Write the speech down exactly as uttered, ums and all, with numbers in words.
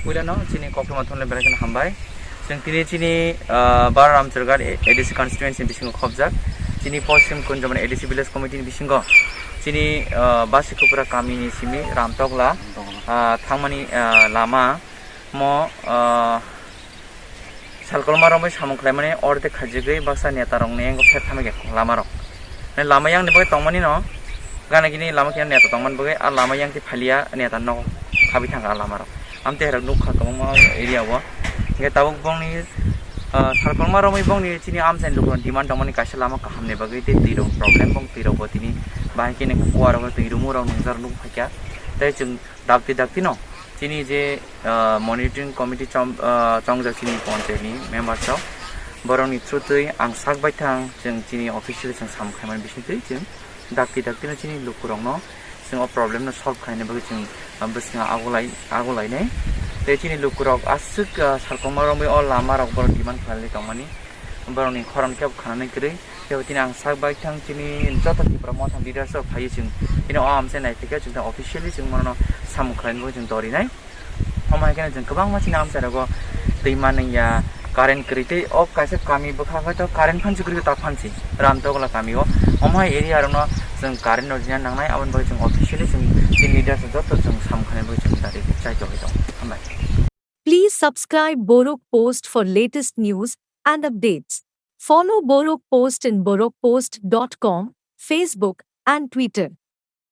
Puilano chini koktwma thumle belai kheno hambai. Chwng tini chini, ah, Bara Ramchargar A D C constituency ni bisingo khobjak. Chini Poschim Kunjomani A D C village committee ni bisingo chini, ah, Basikhupra kamini simi Ramtokla, ah, thangmani, ah, lama mo, ah, Salkolma romwi samung khlaimani ordek khaijagwi baksa neta rokni yango phek thamwi khe lama rok. Mane lama yang ni bagwi tongmani no, gana gini lama khe neta tongmani bagwi a lama yang khe phalia neta nok thabi thangkha a lama rok. Amtwi hai rok nukha kwbangma area o. Hingkhe tabuk bongni, ah, Salkolma romwi bongni chini amchaini lukurok demand tongmani kaisa lama kaham ni bagwi tei twi rok problem bong twi rok bo tini bahai khe nokha kuarok twi rumu rok nungjak nuk phaikha. Tei chwng dakti dakti no chini je, ah, monitoring committee chom-, ah, chongjak chini panchayat ni members rok, borok ni through twi ang sak bai thang chwng chini officially chwng samung khaimani bising twi chwng dakti dakti no chini lukurok no chwng o problem no solve khaina bagwi chwng, ah, bwskango agulai, agulainai. Tei chini lukurok aswk, ah, Salkolma romwi o lama rok borok demand khlailai tongmani. Borokni khorang khe khanani kwrwi. Khe tini ang sak bai thang chini joto Tipra Motha leaders rok phaiwi chwng tini o amchai nai phikha chwng tang officially chwng mono samung khlainani bagwi chwng dorinai. Omo hai kheno chwng kwbangma chini amchai rogo twi manwi ya, current kwrwi tei o kaisa kami bwkha hwnkhe to current phansi kwrwi ta phansi Ramtokla kami o. Omo hai area rokno chwng current rok rina nangnai, aboni bagwi chwng officially chwng chini leaders joto chwng samung khlainani bagwi chwng dadi chai tongwi tongo. Hambai. Please subscribe Borok Post for latest news and updates. Follow Borok Post in borok post dot com, Facebook and Twitter.